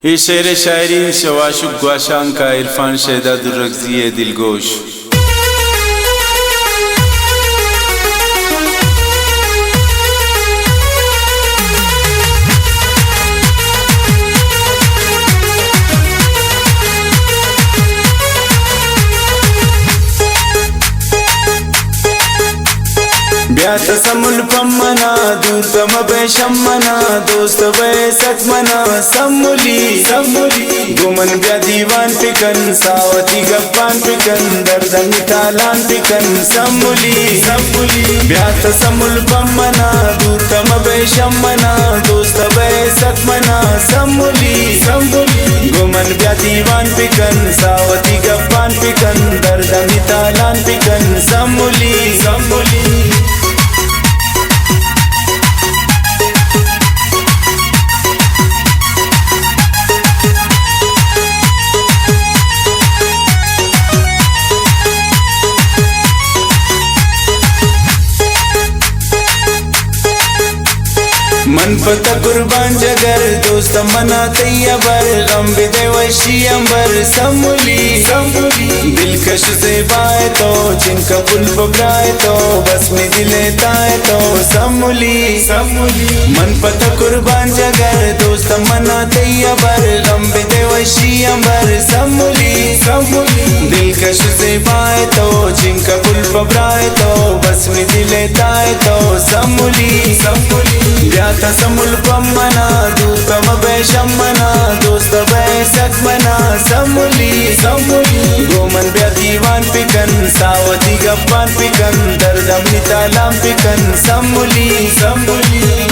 اے شعر ءِ شاعر اِنت شہ واشک گواشانک ءَ عرفان شیدا درگزی ءِ دلگوش۔ بیا تہ سمل پہ منا، دور تہ مہ بئے شہ منا، دوست بئے سک منا سملی، سملی۔ گوں من بیا دیوان پہ کن، ساوتی گپان پہ کن، درد ءِ مٹالان پہ کن سملی، سملی۔ بیا تہ سمل پہ منا، دور تہ مہ بئے شہ منا، دوست بئے سک منا سملی، سملی۔ گوں من بیا دیوان پہ کن، ساوتی گپان پہ کن، درد ءِ مٹالان پہ کن سملی، سملی۔ من پہ تہ قربان جگر، دوست منا تئی ہبر، غم بدئے وشی امبر سملی، سملی۔ دلکش زیبائے تو، چنکا پل پہ برائے تو، بس می دل ءِ تائے تو سملی، سملی۔ من پہ تہ قربان جگر، دوست منا تئی ہبر، غم بدئے وشی امبر سملی، سملی۔ دلکش زیبائے تو، چنکا پل پہ برائے تو، بس می دل ءِ تائے تو سملی، سملی۔ بیا تہ سمل پہ منا، دور تہ مہ بئے شہ منا، دوست بئے سک منا سملی، سملی۔ گوں من بیا دیوان پہ کن، ساوتی گپان پہ کن، درد ءِ مٹالان پہ کن سملی، سملی۔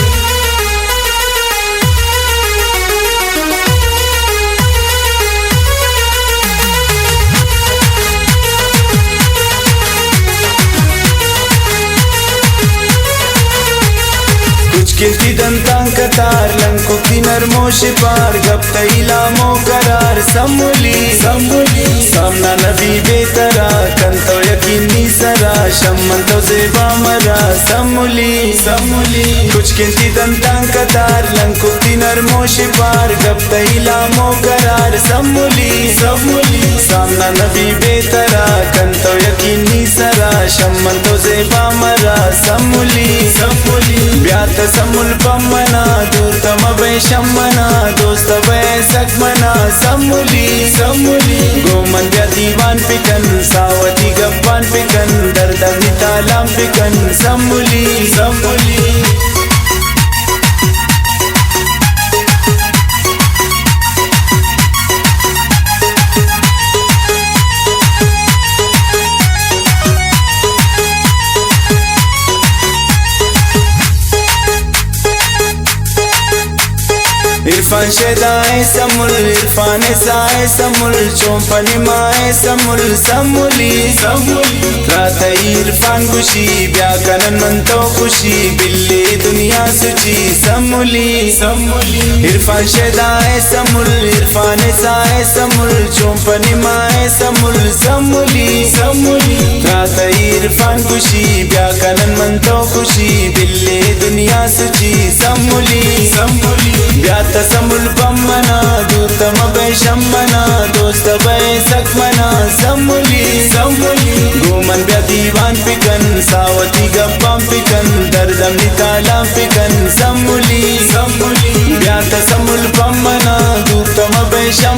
کچکیں تئی دنتاں قطار، لنکک تئی نرم ءُ شپار، گپ تئی لام ءُ قرار سملی، سملی۔ سامنا نبی بے ترا، کن تو یقین نی سرا، شہ من تو زیبا مرا سملی، سملی۔ کچکیں تئی دنتاں قطار، لنکک تئی نرم ءُ شپار، گپ تئی لام ءُ قرار سملی، سملی۔ سامنا نبی بے ترا، کن تو یقین نی سرا، شہ من تو زیبا مرا سملی، سملی۔ بیا تہ سمل پہ منا، دور تہ مہ بئے شہ منا، دوست بئے سک منا سملی، سملی۔ گوں من بیا دیوان پہ کن، ساوتی گپان پہ کن، درد ءِ مٹالان پہ کن سملی، سملی۔ عرفان شیدا ءِ سمل، عرفان سا ءِ سمل، چون پہ نما ءِ سمل سملی، سملی۔ ترا تئی عرفان گوشی، بیا کنن من تو خوشی، بلے دنیا سچی سملی، سملی۔ عرفان شیدا ءِ سمل، عرفان سا ءِ سمل، چون پہ نما ءِ سمل سملی، سملی۔ ترا تئی عرفان گوشی، بیا کنن من تو خوشی، بلے دنیا سچی سملی، سملی۔ بیا تہ سمل پہ منا، دور تہ مہ بئے شہ منا، دوست بئے سک منا سملی، سملی۔ گوں من بیا دیوان پہ کن، ساوتی گپان پہ کن، درد ءِ مٹالان پہ کن سملی، سملی۔ بیا تہ سمل پہ منا، دور تہ مہ بئے شہ